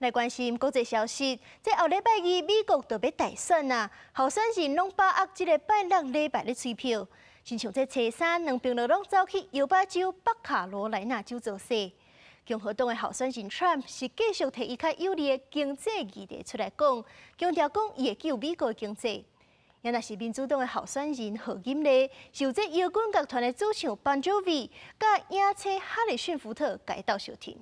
來關心國際消息，這後禮拜二美國就欲大選啊，候選人攏把握這个拜六禮拜咧催票。親像這初三，兩邊就攏走去搖擺州北卡羅來納州造勢。共和黨的候選人 Trump 是繼續提伊較有利的經濟議題出來講，強調講伊會救美國經濟。也若是民主黨的候選人賀錦麗，受這搖滾樂團的主唱 Bon Jovi 佮影星哈里遜福特共伊鬥相挺。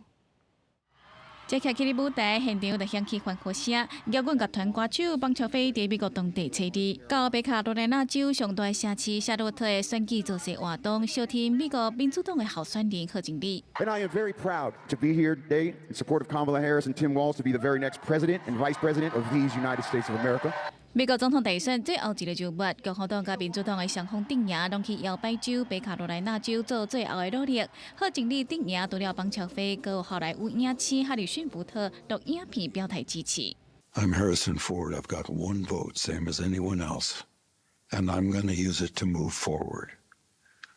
這徛起咧舞台，現場就響起歡呼聲。搖滾樂團歌手邦喬飛佇美國當地初二，到北卡羅來納州上大城市夏洛特的選舉造勢活動，相挺美國民主黨的候選人賀錦麗。 And I am very proud to be here today in support of Kamala Harris and Tim Walz to be the very next president and vice president of these United States of America. 美國總統大選最後一个週末，共和黨佮民主黨的雙方陣營攏去搖擺州北卡羅來納州做最後的努力。賀錦麗陣營除了邦喬飛，閣有好萊塢影星哈里遜福特錄影片表態支持。 I'm Harrison Ford. I've got one vote, same as anyone else, and I'm going to use it to move forward.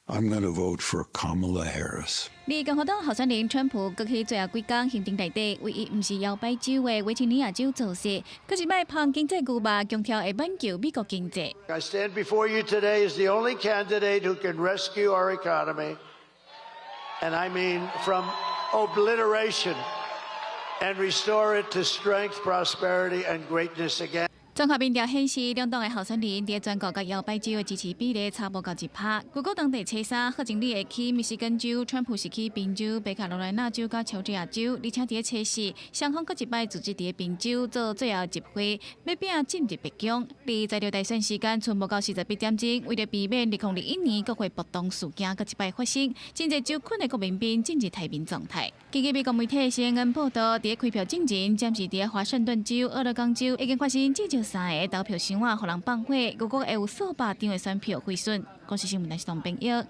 I'm going to vote for Kamala Harris. 而共和黨候選人川普閣去最後幾工行程內底，唯一毋是搖擺州的維吉尼亞州造勢，閣一擺捧經濟牛肉，強調會挽救美國經濟。 I stand before you today as the only candidate who can rescue our economy, and I mean from obliteration, and restore it to strength, prosperity, and greatness again. 綜合民調顯示，兩黨的候選人佇全國佮搖擺州的支持比例差無夠1%。據講當地初三，賀錦麗會去密西根州，川普是去賓州、北卡羅來納州佮喬治亞州，而且佇咧初四，雙方閣一擺組織佇咧賓州做最後集會，欲拼進入白宮。離在大選時間賰無夠48點鐘，為著避免2021年國會暴動事件閣一擺發生，真濟州郡的國民兵進入待命狀態。根據美國媒體 CNN 報導，佇咧開票進前，暫時佇咧華盛頓州、俄勒岡州已經發生至少三个投票箱仔予人放火，預估會有數百張的選票毀損。公視新聞，陳世東編譯。